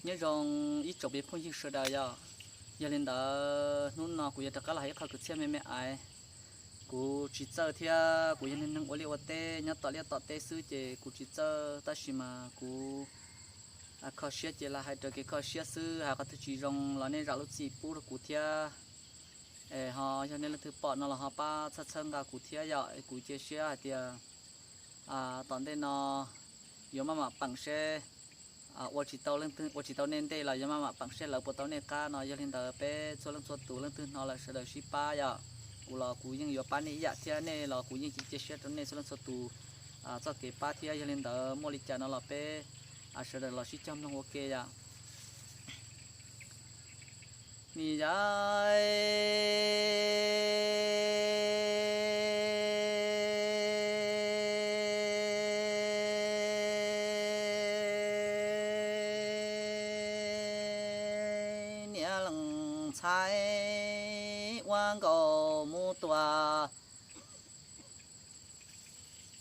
Nyob zoo ib tsoom phooj ywg sawv daws yom. Yog li ntawd hnub no kuv yuav rov qab los hais ib qho kwv txhiaj me me ais. Kuv tsis txawj thiab kuv yog neeg ua liaj ua teb nyob tom liaj tom teb xwb ces kuv tsis txawj, tab sis mas kuv kho siab ces los hais raws kev kho siab xwb, hais qhov twg tsis zoo los nej zam lub txim pub rau kuv thiab. Es ho yog nej leej twg pom no los ho pab txhawb txhawb nqa kuv thiab yom. Kuv cia siab hais tias tom ntej no yuav maj mam peem seb ua tsis tau leej twg, ua tsis tau nej ntej los yuav maj mam peem seb lawv puas tau nej qab no. Yog li ntawd peb txhua leej txhua tus leej twg hnov lawm sawv daws sib pab yom. Kuv los kuv yeej yuav pab nej ib yam thiab, nej los kuv yeej cia siab rau nej txhua leej txhua tus txoj kev pab thiab. Yog li ntawd muaj li cas no los peb sawv daws los sib cog mloog ua ke yom. Ni ya niam leej ntxhais ua nkaus mus tuag,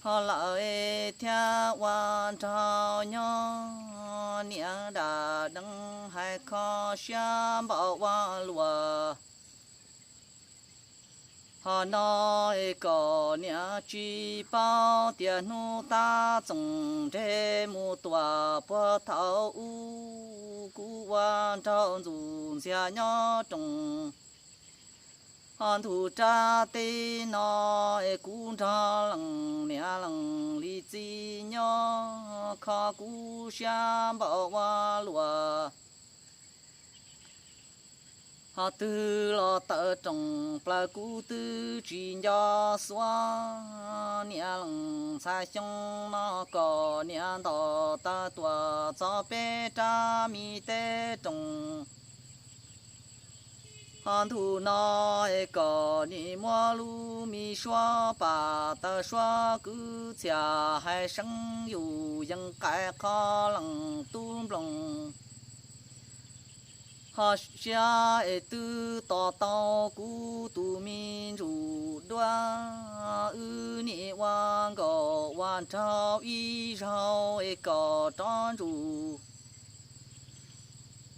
ho lawv thiaj ua nraug nyob, niam dam deev hais kho siab npaum ua luaj. Ho no es kom niam tsis paub tias hnub tab txoos nres mus tuaj puag thaum ub, kuv ua nraug ntxuj ntxiag nyob rooj. Ho ntuj rab teb no es kuv nrog leej niam leej li txiv nyob, kho kuv siab npaum ua luaj. Ho twg los tawm rooj plaws kuv twb tsis nco xuav. Niam leej ntxhais xyoo no kom niam ntaus taw tuaj txog peb rab me teb rooj. Ho ntuj no es kom nim muab lub me suab pam taw suab kwv txhiaj hais seev yus yees qais qhov leej tub nplooj. Ho siab es twb to tau kuv tus me ntsuj duab, wb nim ua nkauj ua nraug ib zaug es kom rov ntsug.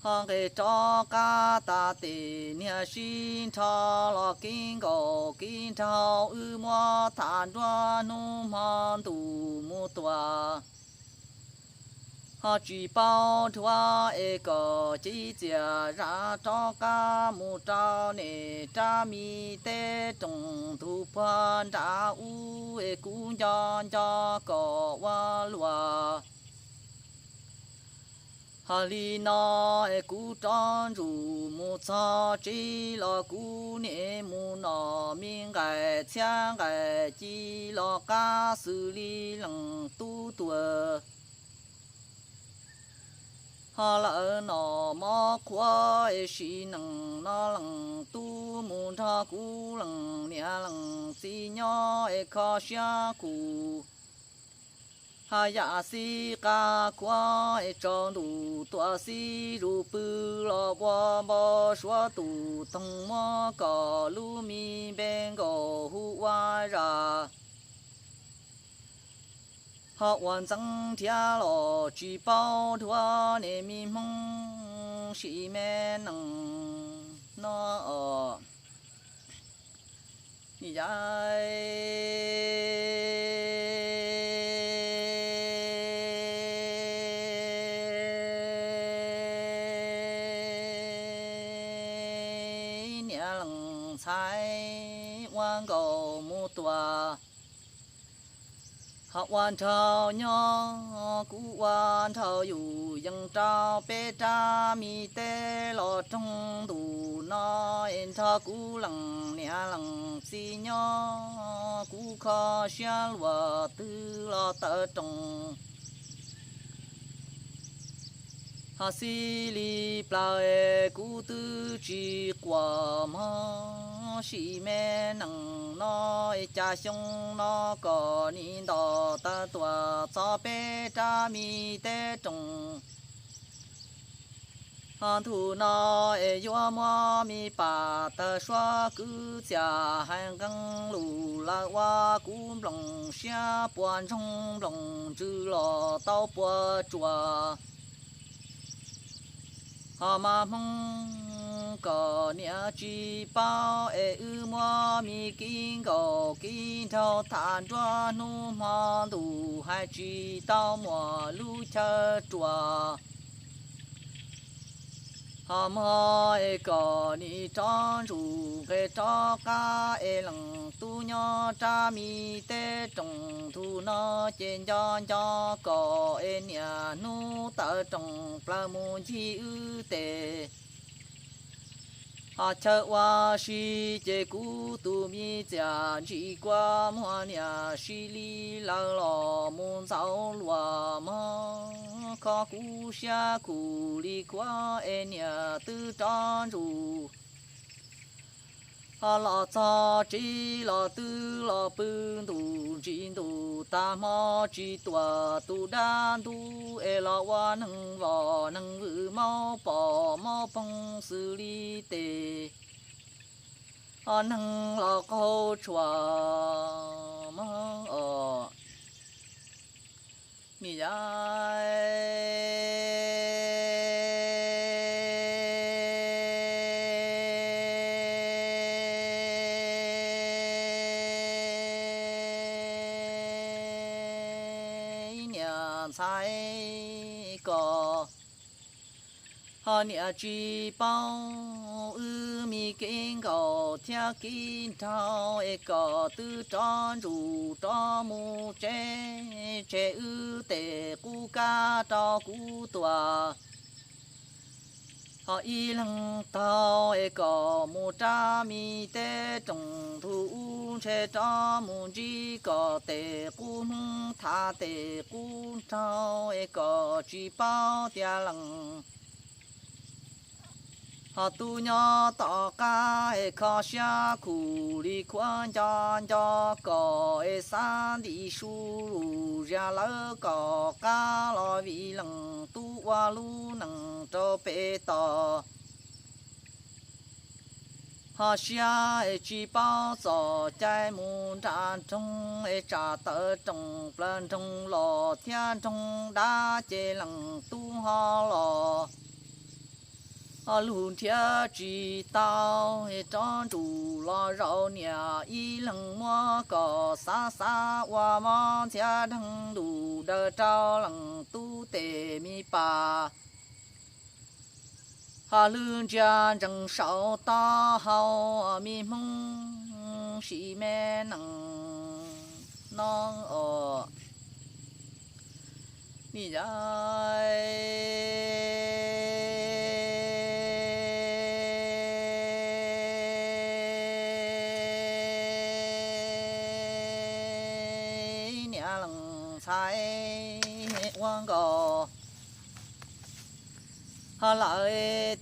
Ho nqes rov qab tas tes niag sib nrho los kev nkauj kev nraug wb muab tham nruab hnub hmo ntuj mus tuaj. Ho tsis paub dhuav es kom cev txiaj zam rov qab mus rau nej rab me teb rooj ntug puag nram ub es kuv nco nco kom ua luaj. Ho li no es kuv rov ntsug mus txog tsev los kuv nim mus noj me nqaij txhiab nqaij ci los qab xws li leej tub tuag. Ho lawv noj mov qhuav es sim neej no leej tub mus nrog kuv leej niam leej txiv nyob es kho siab kuv. Ho yam xib qab khuav es tsaus ntuj tuaj xib zuj pw los ua npau suav tus toog muab kom lub me npe nkaus hu ua zaj. Ho ua ntxeev nrhiav los tsis paub dhuav nej me hmoob sim me neej no. Yam niam leej ntxhais ua nkaus mus tuaj, ho ua nraug nyob kuv ua nraug yus yees rau peb rab me teb los roog ntuj no es nrog kuv leej niam leej txiv nyob kuv kho siab luaj twg los tawm rooj. Ho xib li plaws kuv twb tsis quaj mog, sim me neej no es cas xyoo no kom nim ntaus taw tuaj txog peb rab me teb rooj. Ho ntuj no es yuav muab me pas tawg suab kwv txhiaj hais nqee lus lawm ua kuv nplooj siab puas ntsoog nplooj ntsws los tau puas tsuaj. Ho mas Hmoob kom niam tsis paub es wb muab me kev nkaus kev nraug tham nruab hnub hmo ntuj hais tsis tau muaj lub chaw ruam. Ho mog es kom nim rov ntsum nqes rov qab es leej tub nyob rab me teb rooj ntug no ces nco nco kom es niam hnub tawm rooj plaws mus ncig wb tes. Ho chaw ua si ces kuv tus me txiam ntsis kua muag niam si li lawm los mus ntxaus luag mog, kho kuv siab khuv li khuav es niam twb rov ntsum. Ho los txog tsev los twb los pw ntus ntsis ntus tag hmo tsis tuam tus dab ntub es los ua neeg vos neeg vwm maub pom maub poog xws li tes. Ho neeg los qaug tshua mog os. Ni yam niam ntxhais ko, ho niam tsis paub wb me kev nkaus thiab kev nraug es kom twb rov ntsum rov mus tsev, tseg wb tes qub kab rau kuv tuag. Ho ib leeg taug es kom mus rab me teb rooj ntug ub ntshe rov mus ntsib kom tes qub hmoob thav tes qub nraug es kom tsis paub tias leej. Ho tub nyob tom qab es kho siab khuv li khuav nco nco kom es xav ntim su lus zia lawv kom qab los vim leej tub ua lub neej rau pem tos. Ho siab es tsis paub txoj cai mus nram nroog es tsam tawm rooj plaws nroog los thiab nroog dab ces leej tub ho los. Ho lug nrhiav tsis tau es rov ntsum los zaum niam ib leeg muab kom xav xav ua mob ntxhiab dheev lus daws rau leej tub tes me pas. Ho lwj ntsia ntsees saum taub hau me Hmoob sim me neej no os. Ni yam niam leej ntxhais ua nkaus. Ho lawv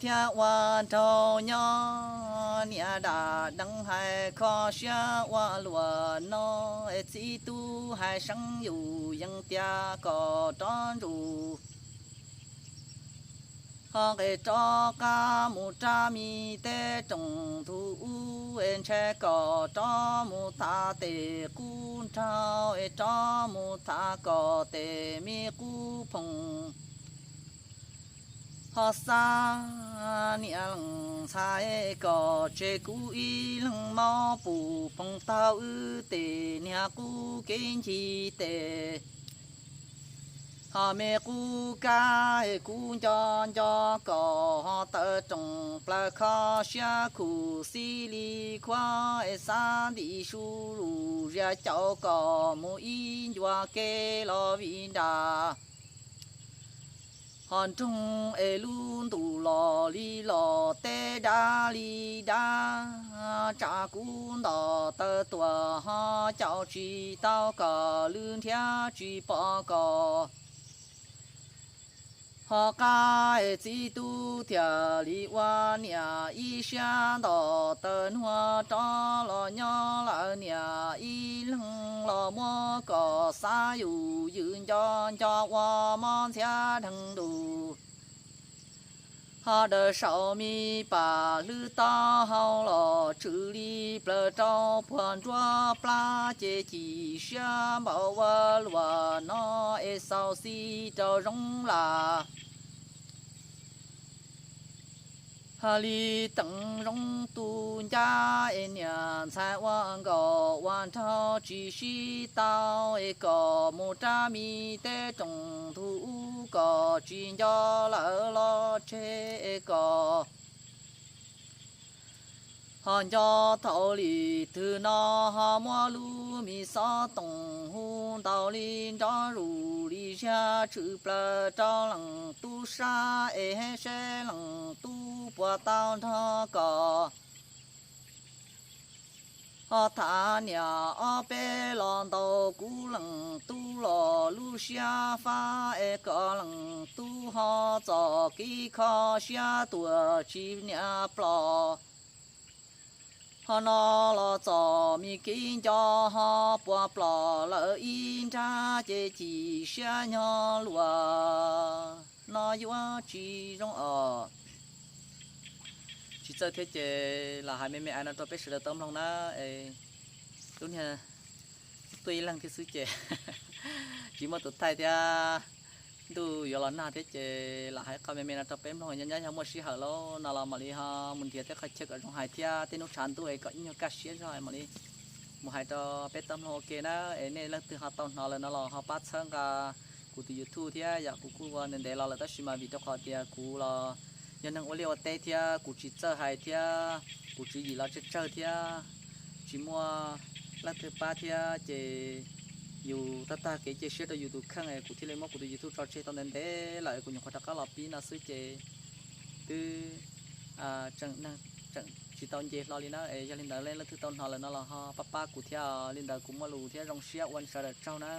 thiab ua nraug nyob niam dam deev hais kho siab ua luam no es txiv tub hais seev yus yees tias kom rov ntsum. Ho nqes rov qab mus rab me teb rooj ntug ub es ntshai kom rov mus thav tes qub nraug es rov mus thav kom tes me qub phoom. Ho xav niam leej ntxhais kom tseg kuv ib leeg maub pum phoom taug wb tes niag qub kev ncig tes. Ho me qub kab es kuv nco nco kom ho tawm rooj plaws kho siab khuv xib li khuav es xav ntim su lus zia caum kom mus ib ncua ke los vim nra. Ho nroog es lub ntuj los li los teb dab li dab, tsam kuv ntom taw tuam ho caum tsis tau kom lwj nrhiav tsis pom kom. Ho qab es txiv tub thiaj li ua niam ib siab ntom taw nuag rov los nyob lawm niam ib leeg los muab kom xav yus ywm nco nco ua mob ntxhiab dheev lus. Ho daws saum me pas hlwb taub hau los tshwm li plaws rau puag nruab plab ces chim siab npaum ua luam no es xaus xij rau zoo lam. Hos li teev zoo tu ncab es niam ntxhais ua nkaus ua nraug tsis sib tau es kom mus rab mi teb roos ntu ub kom tsis nco lawv los tseg es kom ho nco thaum li twg no ho muab lub mi xob toom hu ntaus li nrov zus li ziag tshwm plaws rau leej tub sab es seb leej tub puas tau nrog kom ho tham niam ob peb los ntaus kuv leej tub los lub siab fab es kom leej tub ho txom kev kho siab tuag tsis niam plos. Ho no los txom me kev nco ho puas plos lawm ib nrab ces chim siab nyog luag no yuav tsis zoo os. Tsis txawj thiab ces lam hais me me ai no rau peb sawv daws tau mloog na. Lub niag tuaj ib leeg thiab xwb ces tsis muaj tus thaij thiab. Ntuj yuav los nag thiab ces lam hais qhov me me no rau peb mloog, nyob nyob yog muaj sij hawm lauj no los mam li ho mus nrhiav tej qhov chaw kom zoo hais thiab tej hnub tshav ntuj es kom ib nyuag kaj siab zog mam li mus hais rau peb tau mloog ua ke na. Es nej leej twg ho tau hnov lawm no los ho pab txhawb nqa kuv tus YouTube thiab. Yam kuv kuj ua ntev ntev los lawm tab sis mas vim rau qhov tias kuv los yog neeg ua liaj ua teb thiab kuv tsis txawj hais thiab kuv tswv yim los tsawg tsawg thiab tsis muaj leej twg pab thiab ces yus tag tag kev cia siab rau yus tus kheej es kuv thiaj li muab kuv tus YouTube tso tseg tau ntev ntev lawm es kuv nyuam qhuav rov qab los pib no xwb ces twb tseem neeg tseem tsis tau nce hlo li na. Es yog li ntawd leej twg tau hnov lawm no los ho pab pab kuv thiab. Li ntawd kuv muaj lus thiab zoo siab ua sawv daws tsaug na.